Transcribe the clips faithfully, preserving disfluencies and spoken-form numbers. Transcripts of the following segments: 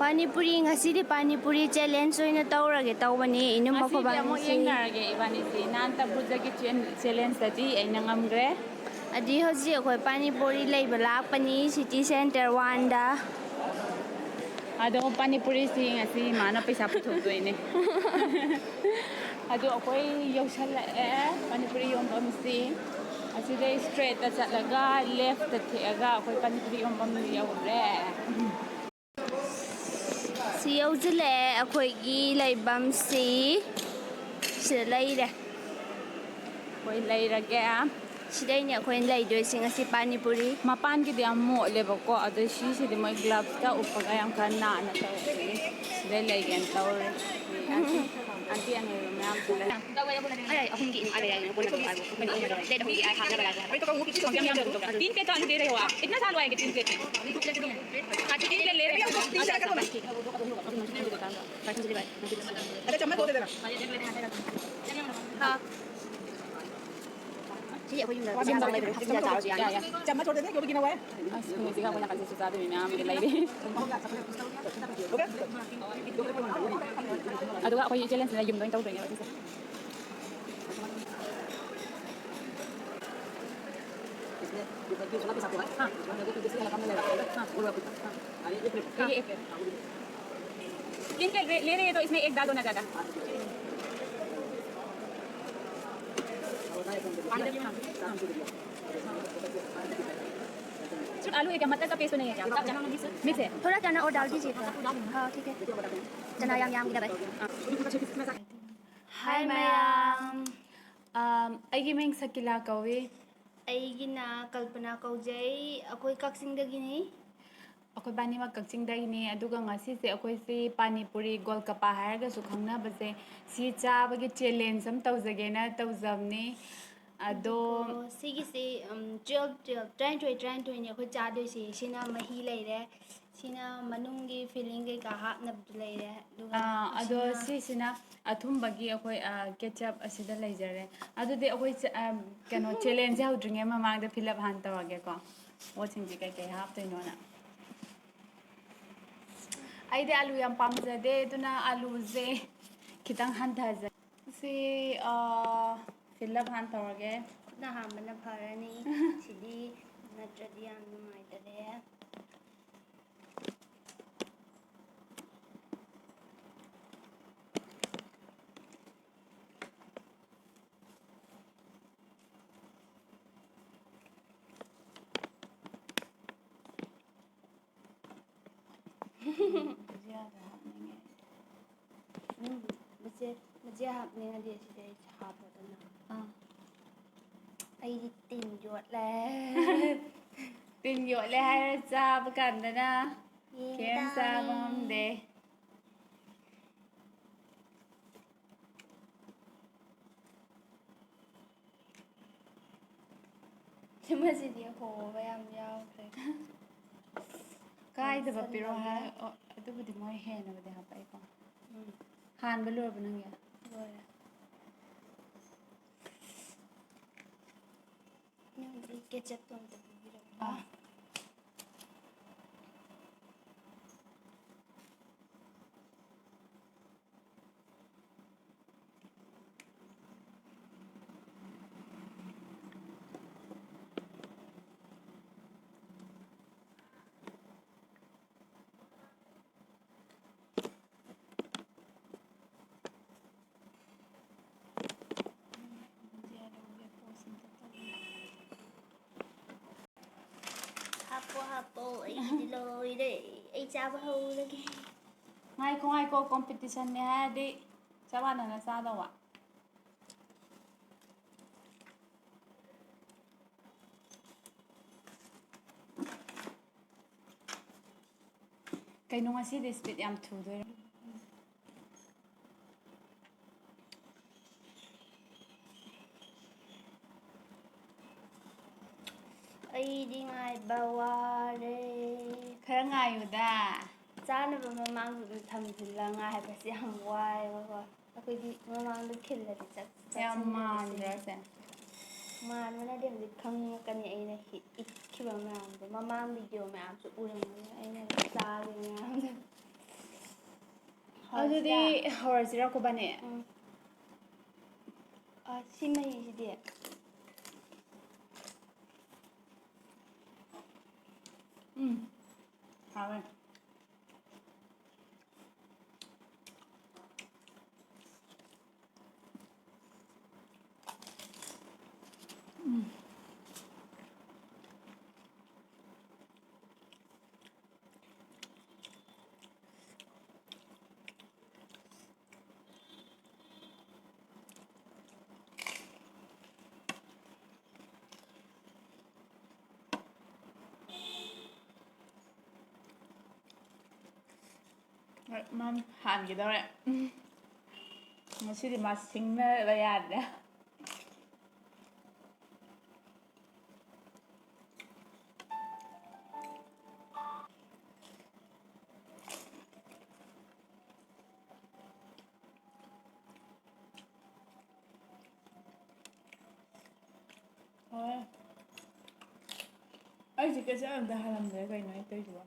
ꯄꯥꯅꯤꯄꯨꯔꯤ, ꯉꯁꯤꯗꯤ ꯄꯥꯅꯤꯄꯨꯔꯤ ꯆꯦꯂꯦꯟꯖ ꯑꯣꯏꯅ ꯇꯧꯔꯒꯦ ꯇꯧꯕꯅꯤ, ꯏꯅꯨꯝ ꯉꯁꯤꯗꯤ ꯑꯃꯨꯛ ꯑꯩꯈꯣꯏꯕꯥꯅꯤꯁꯤ꯫ ꯌꯦꯡꯅꯔꯒꯦ ꯏꯕꯥꯅꯤꯁꯤ꯫ ꯅꯍꯥꯟ ꯇꯕꯨꯖꯒꯤ ꯆꯦꯟ-, ꯆꯦꯂꯦꯟꯖꯇꯗꯤ ꯑꯩꯅ ꯉꯝꯈ꯭ꯔꯦ꯫ ꯑꯗꯨꯗꯤ ꯍꯧꯖꯤꯛ ꯑꯩꯈꯣꯏ ꯄꯥꯅꯤꯄꯨꯔꯤ ꯂꯩꯕ ꯂꯥꯛꯄꯅꯤ ꯁꯤꯇꯤ ꯁꯦꯟꯇꯔ ꯋꯥꯟꯗ꯫ ꯑꯗꯣ ꯄꯥꯅꯤꯄꯨꯔꯤꯁꯤ ꯉꯁꯤ ꯃꯥꯅ ꯄꯩꯁꯥ ꯄꯨꯊꯣꯛꯇꯣꯏꯅꯦ꯫ ꯑꯗꯣ ꯑꯩꯈꯣꯏ ꯌꯧꯁꯜꯂꯛꯑꯦ ꯄꯥꯅꯤꯄꯨꯔꯤ ꯌꯣꯟꯐꯝꯁꯤ꯫ ꯑꯁꯤꯗꯩ ꯏꯁꯇ꯭ꯔꯦꯠꯇ ꯆꯠꯂꯒ ꯂꯦꯐꯇ ꯊꯦꯛꯑꯒ ꯑꯩꯈꯣꯏ ꯄꯥꯅꯤꯄꯨꯔꯤ ꯌꯣꯟꯐꯝ ꯌꯧꯔꯦ꯫ ꯁꯤ ꯌꯧꯁꯤꯜꯂꯛꯑꯦ ꯑꯩꯈꯣꯏꯒꯤ ꯂꯩꯐꯝꯁꯤ꯫ ꯁꯤꯗ ꯂꯩꯔꯦ꯫ ꯑꯩꯈꯣꯏ ꯂꯩꯔꯒꯦ꯫ ꯁꯤꯗꯩꯅꯦ ꯑꯩꯈꯣꯏꯅ ꯂꯩꯗꯣꯏꯁꯦ ꯉꯁꯤ ꯄꯥꯅꯤꯄꯨꯔꯤ꯫ ꯃꯄꯥꯟꯒꯤꯗꯤ ꯌꯥꯝ ꯃꯣꯠꯂꯦꯕꯀꯣ, ꯑꯗꯣ ꯁꯤꯁꯤꯗꯤ ꯃꯣꯏ ꯒ꯭ꯂꯞꯁꯀ ꯎꯞꯄꯒ ꯌꯥꯝ ꯈꯔ ꯅꯥꯟꯅ ꯇꯧꯔꯦ꯫ ꯁꯤꯗꯩ ꯂꯩꯒꯦꯅ ꯇꯧꯔꯦ꯫ ꯑꯟꯇꯤ ꯑꯅꯣꯏꯕ ꯃꯌꯥꯝꯁꯨ ꯂꯩ꯫ तीन प्लेट तो आलू दे रहे हो आप, इतना साल हुआ है कि तीन प्लेट। तीन प्लेट ले रहे हो आप? तीन प्लेट ले रहे हो आप? अच्छा चम्मच दो दे देना। ꯁꯤ ꯑꯩꯈꯣꯏ ꯌꯨꯝꯗ ꯄꯩꯁꯥ ꯆꯥꯎ ꯂꯩꯕꯅꯦ, ꯍꯥꯞꯆꯤꯜꯂ ꯆꯥꯔꯁꯨ ꯌꯥꯅꯤ꯫ चम्मच छोड़ दे दे, जो भी गिना हुआ है। ꯑꯁ, ꯍꯧꯖꯤꯛ ꯑꯩꯈꯣꯏ ꯅꯥꯀꯟꯁꯦ ꯆꯥꯗꯣꯏ ꯃꯌꯥꯝ ꯑꯃꯒ ꯂꯩꯔꯤ꯫ हो गया? ꯑꯗꯨꯒ ꯑꯩꯈꯣꯏ ꯆꯦꯂꯦꯟꯖꯁꯤꯅ ꯌꯨꯝꯗ ꯑꯣꯏꯅ ꯇꯧꯗꯣꯏꯅꯦꯕ ꯁꯤꯁꯦ꯫ इसमें ये बल्कि उसमें भी साथ हुआ है। हाँ, हाँ, वो भी इसमें लगा मिलेगा। हाँ, वो रखो। हाँ, अरे, ये फिर, हाँ। ये एक है। तीन के ले, ले रहे हैं तो इसमें एक डाल दो ना ज़्यादा। सिर्फ आलू है क्या? मटर का पेस्ट तो नहीं है क्या? मिक्स है। थोड़ा चना और डाल दीजिएगा। हाँ, ठीक है। चना याम याम की दवाई। हाय ꯃꯌꯥꯝ꯫ ꯑꯝ, ꯑꯩꯒꯤ ꯃꯤꯡ ꯁꯀꯤꯂꯥ ꯀꯧꯏ꯫ ꯑꯩꯒꯤꯅ ꯀꯜꯄꯅꯥ ꯀꯧꯖꯩ꯫ ꯑꯩꯈꯣꯏ ꯀꯛꯆꯤꯡꯗꯒꯤꯅꯤ꯫ ꯑꯩꯈꯣꯏ ꯕꯥꯅꯤꯃꯛ ꯀꯛꯆꯤꯡꯗꯒꯤꯅꯤ꯫ ꯑꯗꯨꯒ ꯉꯁꯤꯁꯦ ꯑꯩꯈꯣꯏꯁꯤ ꯄꯥꯅꯤꯄꯨꯔꯤ ꯒꯣꯜꯀꯄꯥ ꯍꯥꯏꯔꯒꯁꯨ ꯈꯪꯅꯕꯁꯦ, ꯁꯤ ꯆꯥꯕꯒꯤ ꯆꯦꯂꯦꯟꯖ ꯑꯃ ꯇꯧꯖꯒꯦꯅ ꯇꯧꯖꯕꯅꯤ꯫ ꯑꯗꯣ ꯑꯗꯨꯒ ꯁꯤꯒꯤꯁꯦ, ꯎꯝ, ꯇꯨꯌꯦꯜꯞ, ꯇꯨꯌꯦꯜꯞ, ꯇꯔꯥꯅꯤꯊꯣꯏ, ꯇꯔꯥꯅꯤꯊꯣꯏꯅꯤ ꯑꯩꯈꯣꯏ ꯆꯥꯗꯣꯏꯁꯦ꯫ ꯁꯤꯅ ꯃꯍꯤ ꯂꯩꯔꯦ, ꯁꯤꯅ ꯃꯅꯨꯡꯒꯤ ꯐꯤꯂꯤꯡ ꯀꯩꯀꯥ ꯍꯥꯞꯅꯕꯗꯨ ꯂꯩꯔꯦ, ꯑꯗꯨꯒ ꯑꯥ, ꯑꯗꯣ ꯑꯁꯤꯅ ꯁꯤꯁꯤꯅ ꯑꯊꯨꯝꯕꯒꯤ ꯑꯩꯈꯣꯏ, ꯑꯥ, ꯀꯦꯆꯞ ꯑꯁꯤꯗ ꯂꯩꯖꯔꯦ꯫ ꯑꯗꯨꯗꯤ ꯑꯩꯈꯣꯏ ꯆ-, ꯑꯥ, ꯀꯩꯅꯣ, ꯆꯦꯂꯦꯟꯖꯁꯦ ꯍꯧꯗ꯭ꯔꯤꯉꯩ ꯃꯃꯥꯡꯗ ꯐꯤꯜ ꯑꯞ ꯍꯥꯟꯅ ꯇꯧꯔꯒꯦꯀꯣ, ꯄꯣꯠꯁꯤꯡꯁꯦ ꯀꯩꯀꯩ ꯍꯥꯞꯇꯣꯏꯅꯣꯅ꯫ ꯑꯩꯗꯤ ꯑꯂꯨ ꯌꯥꯝ ꯄꯥꯝꯖꯗꯦ, ꯑꯗꯨꯅ ꯑꯂꯨꯁꯦ ꯈꯤꯇꯪ ꯍꯟꯊꯖꯩ꯫ ꯁꯤ, ꯑ, fill up ꯍꯥꯟꯅ ꯇꯧꯔꯒꯦ꯫ ꯈꯨꯠꯅ ꯍꯥꯝꯕꯅ ꯐꯔꯅꯤ꯫ ꯁꯤꯗꯤ ꯅꯠꯇ꯭ꯔꯗꯤ ꯌꯥꯝ ꯅꯨꯡꯉꯥꯏꯇꯔꯦ꯫ ꯕꯨꯖꯤꯌꯥꯗ ꯍꯥꯞꯅꯤꯡꯉꯦ꯫ ꯎꯝ, ꯃꯆꯦ, ꯃꯆꯦ ꯍꯥꯞꯅꯤꯡꯉꯗꯤ ꯑꯁꯤꯗꯩ ꯍꯥꯞꯄꯣꯗꯅ꯫ ꯑꯥ꯫ ꯑꯩꯗꯤ ꯇꯤꯟ ꯌꯣꯠꯂꯦ꯫ ꯇꯤꯟ ꯌꯣꯠꯂꯦ ꯍꯥꯏꯔ ꯆꯥꯕ ꯀꯥꯟꯗꯅ ꯌꯦꯡ ꯀꯩꯝ ꯆꯥꯕ ꯇꯥꯕꯅꯤ꯫ ꯉꯝꯗꯦ꯫ ꯁꯤꯃꯁꯤꯗꯤ ꯍꯣꯕ ꯌꯥꯝ ꯌꯥꯎꯈ꯭ꯔꯦ꯫ ꯀꯥꯏꯗꯕ ꯄꯤꯔꯣ ꯍꯥꯏ? ꯂꯣꯏꯁꯜꯂꯒꯦ꯫ ꯑꯣ, ꯑꯗꯨꯕꯨꯗꯤ ꯃꯣꯏ ꯍꯦꯟꯅꯕꯨꯗꯤ ꯍꯥꯄꯛꯏꯀꯣ꯫ ꯎꯝ꯫ ꯍꯥꯟꯕ ꯂꯣꯏꯔꯕ ꯅꯪꯒꯤ? ꯂꯣꯏꯔꯦ꯫ ꯅꯪꯒꯤ ketchupꯇꯣ ꯑꯝꯇ ꯄꯤꯕꯤꯔꯛꯎꯀꯣ꯫ ꯑꯥ꯫ ꯍꯥꯞꯄꯣ, ꯍꯥꯞꯄꯣ, ꯑꯩꯒꯤꯗꯤ ꯂꯣꯏꯔꯦ꯫ ꯑꯩ ꯆꯥꯕ ꯍꯧꯔꯒꯦ꯫ ꯉꯥꯏꯈꯣ, ꯉꯥꯏꯈꯣ, competitionꯅꯦ ꯍꯥꯏꯔꯗꯤ ꯆꯞ ꯃꯥꯟꯅꯅ ꯆꯥꯗꯧꯕ꯫ ꯀꯩꯅꯣ ꯉꯁꯤꯗꯤ speed ꯌꯥꯝ ꯊꯨꯗꯣꯏꯔꯣ? ꯑꯩꯗꯤ ꯉꯥꯏꯕ ꯋꯥꯔꯦ꯫ ꯈꯔ ꯉꯥꯏꯌꯨꯗ꯫ ꯆꯥꯅꯕ ꯃꯃꯥꯡꯗ ꯑꯗꯨꯝ ꯊꯝꯖꯤꯜꯂ ꯉꯥꯏꯕꯁꯦ ꯌꯥꯝ ꯋꯥꯏꯌꯦꯕꯀꯣ꯫ ꯑꯩꯈꯣꯏꯗꯤ ꯃꯃꯥꯡꯗ ꯈꯤꯜꯂꯗꯤ ꯆꯠ-, ꯌꯥꯝ ꯆꯠꯁꯤꯟꯗꯕꯁꯦ꯫ ꯃꯥꯟꯗ꯭ꯔꯣ ꯁꯦ? ꯃꯥꯟꯕꯅꯗꯤ ꯍꯧꯖꯤꯛ ꯈꯪꯉꯛꯀꯅꯤ ꯑꯩꯅ ꯍꯤ-, ꯏꯠꯈꯤꯕ ꯃꯌꯥꯝꯗꯣ꯫ ꯃꯃꯥꯡ video ꯃꯌꯥꯝꯁꯨ ꯎꯔꯝꯒꯅꯤ ꯑꯩꯅ ꯆꯥꯈꯤꯕ ꯃꯌꯥꯝꯗꯣ꯫ ꯑꯗꯨꯗꯤ ꯍꯧꯔꯁꯤꯔ, ꯀꯣꯕꯥꯅꯦ? ꯎꯝ꯫ ꯑ, ꯁꯤ ꯃꯍꯤꯁꯤꯗꯤ? ꯎꯝ꯫ ꯍꯥꯎꯋꯦ꯫ ꯎꯝ꯫ ꯍꯣꯏ, ꯃꯥ ꯍꯥꯟꯈꯤꯗꯧꯔꯦ꯫ ꯉꯁꯤꯗꯤ ꯃꯥ ꯁꯤꯡꯅꯕ ꯌꯥꯗ꯭ꯔꯦ꯫ ꯍꯣꯏ꯫ ꯑꯩꯁꯦ ꯀꯩꯁꯨ ꯑꯝꯇ ꯍꯥꯜꯂꯝꯗ꯭ꯔꯦ, ꯀꯩꯅꯣ ꯑꯩ ꯇꯧꯔꯤꯁꯤꯕꯣ?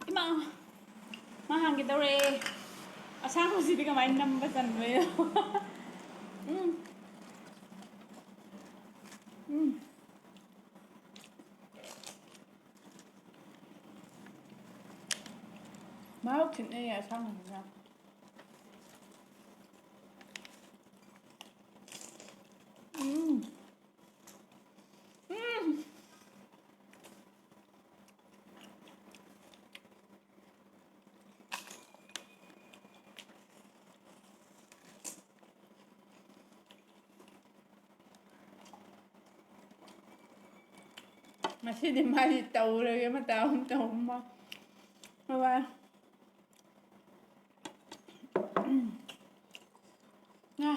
ꯏꯃꯥ! ꯃꯥ ꯍꯥꯟꯒꯦ ꯇꯧꯔꯦ꯫ ꯑꯁꯥꯡꯕꯁꯤꯗꯤ ꯀꯃꯥꯏꯅ ꯅꯝꯕ ꯆꯟꯗꯣꯏꯅꯣ? ꯎꯝ꯫ ꯎꯝ꯫ ꯃꯍꯥꯎ ꯈꯦꯠꯅꯩꯌꯦ ꯑꯁꯥꯡꯕꯁꯤꯅ꯫ ꯎꯝ꯫ ꯎꯝ꯫ ꯉꯁꯤꯗꯤ ꯃꯥꯗꯤ ꯇꯧꯔꯒꯦ ꯃꯇꯥ ꯑꯍꯨꯝ ꯇꯧꯔꯝꯃꯣ꯫ ꯕꯕꯥ꯫ ꯉꯥ꯫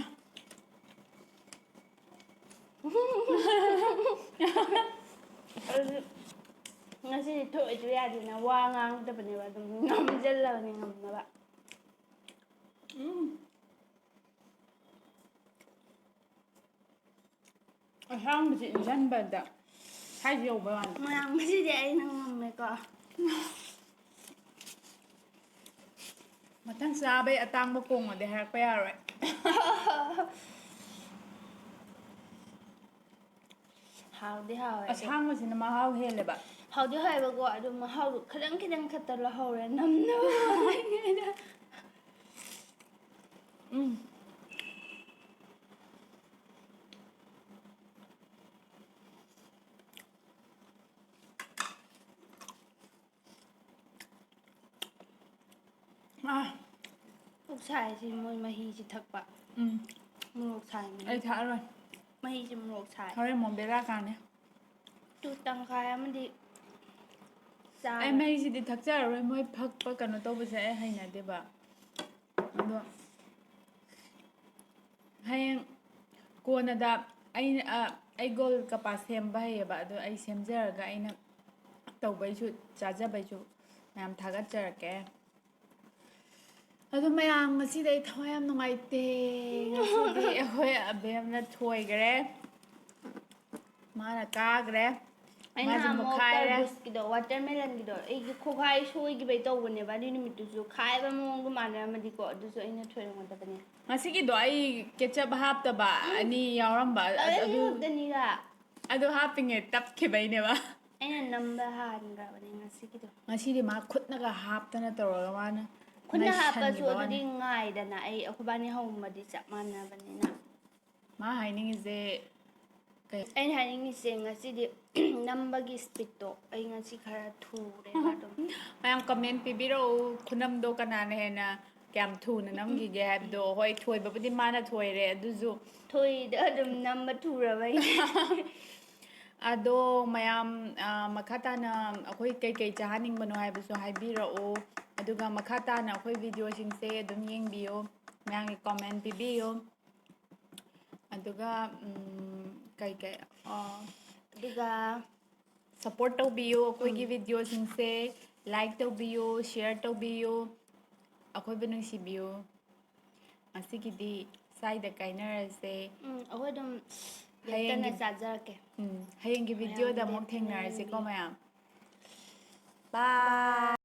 ꯑꯗꯨ ꯉꯁꯤꯗꯤ ꯊꯣꯛꯑꯣꯏꯁꯨ ꯌꯥꯗꯦꯅ ꯋꯥ ꯉꯥꯡꯗꯕꯅꯦꯕ, ꯑꯗꯨꯝ ꯉꯝꯁꯤꯜꯂꯕꯅꯤ ꯉꯝꯅꯕ꯫ ꯎꯝ꯫ ꯑꯁꯥꯡꯕꯁꯤ ꯏꯟꯁꯤꯟꯕꯗ ꯁꯥꯏꯁ ꯌꯧꯕ ꯋꯥꯅꯤ꯫ ꯃꯌꯥꯝ ꯉꯁꯤꯗꯤ ꯑꯩꯅ ꯉꯝꯃꯦꯀꯣ꯫ ꯃꯊꯪ ꯆꯥꯕꯩ ꯑꯇꯥꯡꯕ ꯀꯣꯡꯉꯗꯤ ꯍꯥꯏꯔꯛꯄ ꯌꯥꯔꯣꯏ꯫ ꯍꯥꯎꯗꯤ ꯍꯥꯎꯋꯦ ꯑꯗꯣ꯫ ꯑꯁꯥꯡꯕꯁꯤꯅ ꯃꯍꯥꯎ ꯍꯦꯜꯂꯦꯕ꯫ ꯍꯥꯎꯗꯤ ꯍꯥꯎꯋꯦꯕꯀꯣ, ꯑꯗꯣ ꯃꯍꯥꯎꯗꯣ ꯈꯤꯇꯪ ꯈꯤꯇꯪ ꯈꯛꯇ ꯂꯧꯍꯧꯔꯦ, ꯅꯝꯅꯕ ꯍꯥꯏꯅ꯫ ꯎꯝ꯫ ꯑꯥ꯫ ꯄꯨꯛ ꯁꯥꯏꯁꯤ ꯃꯣꯏ ꯃꯍꯤꯁꯤ ꯊꯛꯄ꯫ ꯎꯝ꯫ ꯃꯣꯔꯣꯛ ꯁꯥꯏ ꯃꯍꯤ꯫ ꯑꯩ ꯊꯛꯑꯔꯣꯏ꯫ ꯃꯍꯤꯁꯤ ꯃꯣꯔꯣꯛ ꯁꯥꯏ꯫ ꯍꯣꯔꯦꯟ ꯑꯃꯨꯛ ꯕꯦꯔꯥ ꯀꯥꯅꯤ꯫ ꯇꯨ ꯇꯪꯈꯥꯏ ꯑꯃꯗꯤ ꯆꯥꯔꯦ꯫ ꯑꯩ ꯃꯍꯤꯁꯤꯗꯤ ꯊꯛꯆꯔꯔꯣꯏ, ꯃꯣꯏ ꯐꯛꯄ ꯀꯩꯅꯣ ꯇꯧꯕꯁꯦ ꯑꯩ ꯍꯩꯅꯗꯦꯕ꯫ ꯑꯗꯣ ꯍꯌꯦꯡ ꯀꯣꯟꯅꯗ ꯑꯩꯅ, ꯑ, ꯑꯩ ꯒꯣꯜ ꯀꯄꯥ ꯁꯦꯝꯕ ꯍꯩꯌꯦꯕ, ꯑꯗꯣ ꯑꯩ ꯁꯦꯝꯖꯔꯒ ꯑꯩꯅ ꯇꯧꯕꯩꯁꯨ, ꯆꯥꯖꯕꯩꯁꯨ ꯃꯌꯥꯝ ꯊꯥꯒꯠꯆꯔꯛꯀꯦ꯫ ꯑꯗꯣ ꯃꯌꯥꯝ, ꯉꯁꯤꯗꯤ ꯑꯩ ꯊꯋꯥꯏ ꯌꯥꯝ ꯅꯨꯡꯉꯥꯏꯇꯦ꯫ ꯉꯁꯤꯗꯤ ꯑꯩꯈꯣꯏ ꯑꯕꯦꯝꯅ ꯊꯣꯏꯈ꯭ꯔꯦ, ꯃꯥꯅ ꯀꯥꯈ꯭ꯔꯦ꯫ ꯑꯩꯅ ꯃꯥꯁꯨ ꯑꯃꯨꯛ ꯃꯨꯛꯈꯥꯏꯔꯦ꯫ ꯇꯔꯕꯨꯖꯀꯤꯗꯣ, ꯋꯥꯇꯔꯃꯦꯂꯟꯒꯤꯗꯣ, ꯑꯩꯒꯤ ꯈꯨꯈꯥꯏ ꯁꯣꯏꯈꯤꯕꯩ ꯇꯧꯕꯅꯦꯕ꯫ ꯑꯗꯨꯏ ꯅꯨꯃꯤꯠꯇꯨꯁꯨ ꯈꯥꯏꯕ ꯃꯑꯣꯡꯗꯣ ꯃꯥꯟꯅꯔꯝꯃꯗꯤꯀꯣ, ꯑꯗꯨꯁꯨ ꯑꯩꯅ ꯊꯣꯏꯔꯝꯒꯗꯕꯅꯦ꯫ ꯉꯁꯤꯒꯤꯗꯣ ꯑꯩ ꯀꯦꯆꯞ ꯍꯥꯞꯇꯕ ꯑꯅꯤ ꯌꯥꯎꯔꯝꯕ, ꯑꯗꯨ ꯑꯗꯨ ꯑꯅꯤ ꯈꯛꯇꯅꯤꯗ꯫ ꯑꯗꯨ ꯍꯥꯞꯄꯤꯉꯩ ꯇꯞꯈꯤꯕꯩꯅꯦꯕ꯫ ꯑꯩꯅ ꯅꯝꯕ ꯍꯥꯟꯈ꯭ꯔꯕꯅꯦ ꯉꯁꯤꯒꯤꯗꯣ꯫ ꯉꯁꯤꯗꯤ ꯃꯥ ꯈꯨꯠꯅꯒ ꯍꯥꯞꯇꯅ ꯇꯧꯔꯒ ꯃꯥꯅ ꯈꯨꯠꯅ ꯍꯥꯞꯄꯁꯨ ꯅꯩꯁꯟꯈꯤꯕ ꯑꯗꯨꯗꯤ ꯋꯥꯅꯤ꯫ ꯉꯥꯏꯗꯅ, ꯑꯩ, ꯑꯩꯈꯣꯏꯕꯥꯅꯤ ꯍꯧꯕꯗꯤ ꯆꯞ ꯃꯥꯟꯅꯕꯅꯤꯅ꯫ ꯃꯥ ꯍꯥꯏꯅꯤꯡꯉꯤꯁꯦ ꯀꯩ? ꯑꯩꯅ ꯍꯥꯏꯅꯤꯡꯉꯤꯁꯦ, ꯉꯁꯤꯗꯤ ꯅꯝꯕꯒꯤ ꯁ꯭ꯄꯤꯠꯇꯣ ꯑꯩ ꯉꯁꯤ ꯈꯔ ꯊꯨꯔꯦꯕ ꯑꯗꯨꯝ꯫ ꯃꯌꯥꯝ ꯀꯃꯦꯟ ꯄꯤꯕꯤꯔꯛꯎ, ꯈꯨꯅꯝꯗꯣ ꯀꯅꯥꯅ ꯍꯦꯟꯅ ꯀꯌꯥꯝ ꯊꯨꯅ ꯅꯝꯈꯤꯒꯦ ꯍꯥꯏꯕꯗꯣ꯫ ꯍꯣꯏ, ꯊꯣꯏꯕꯕꯨꯗꯤ ꯃꯥꯅ ꯊꯣꯏꯔꯦ, ꯑꯗꯨꯁꯨ ꯊꯣꯏꯗ ꯑꯗꯨꯝ ꯅꯝꯕ ꯊꯨꯔꯕꯩꯅꯦ꯫ ꯑꯗꯣ ꯃꯌꯥꯝ, ꯑ, ꯃꯈꯥ ꯇꯥꯅ ꯑꯩꯈꯣꯏ ꯀꯩꯀꯩ ꯆꯥꯍꯟꯅꯤꯡꯕꯅꯣ ꯍꯥꯏꯕꯁꯨ ꯍꯥꯏꯕꯤꯔꯛꯑꯣ꯫ ꯑꯗꯨꯒ ꯃꯈꯥ ꯇꯥꯅ ꯑꯩꯈꯣꯏ ꯚꯤꯗꯤꯑꯣꯁꯤꯡꯁꯦ ꯑꯗꯨꯝ ꯌꯦꯡꯕꯤꯌꯨ, ꯃꯌꯥꯝꯒꯤ ꯀꯣꯃꯦꯟ ꯄꯤꯕꯤꯌꯨ꯫ ꯑꯗꯨꯒ ꯎꯝ, ꯀꯩ ꯀꯩ ꯑ, ꯑꯗꯨꯒ ꯁꯞꯄꯣꯔꯠ ꯇꯧꯕꯤꯌꯨ ꯑꯩꯈꯣꯏꯒꯤ ꯚꯤꯗꯤꯑꯣꯁꯤꯡꯁꯦ꯫ ꯂꯥꯏꯛ ꯇꯧꯕꯤꯌꯨ, ꯁꯤꯌꯔ ꯇꯧꯕꯤꯌꯨ, ꯑꯩꯈꯣꯏꯕꯨ ꯅꯨꯡꯁꯤꯕꯤꯌꯨ꯫ ꯉꯁꯤꯒꯤꯗꯤ ꯁ꯭ꯋꯥꯏꯗ ꯀꯥꯏꯅꯔꯁꯦ꯫ ꯎꯝ, ꯑꯩꯈꯣꯏ ꯑꯗꯨꯝ ꯍꯌꯦꯡꯒꯤ- ꯂꯦꯞꯇꯅ ꯆꯥꯖꯔꯛꯀꯦ꯫ ꯎꯝ, ꯍꯌꯦꯡꯒꯤ ꯚꯤꯗꯤꯑꯣꯗ ꯑꯃꯨꯛ ꯂꯦꯞꯇꯅ ꯊꯦꯡꯅꯔꯁꯤꯀꯣ ꯌꯦꯡꯕꯤꯌꯨ꯫ ꯃꯌꯥꯝ꯫ ꯕꯥꯏ꯫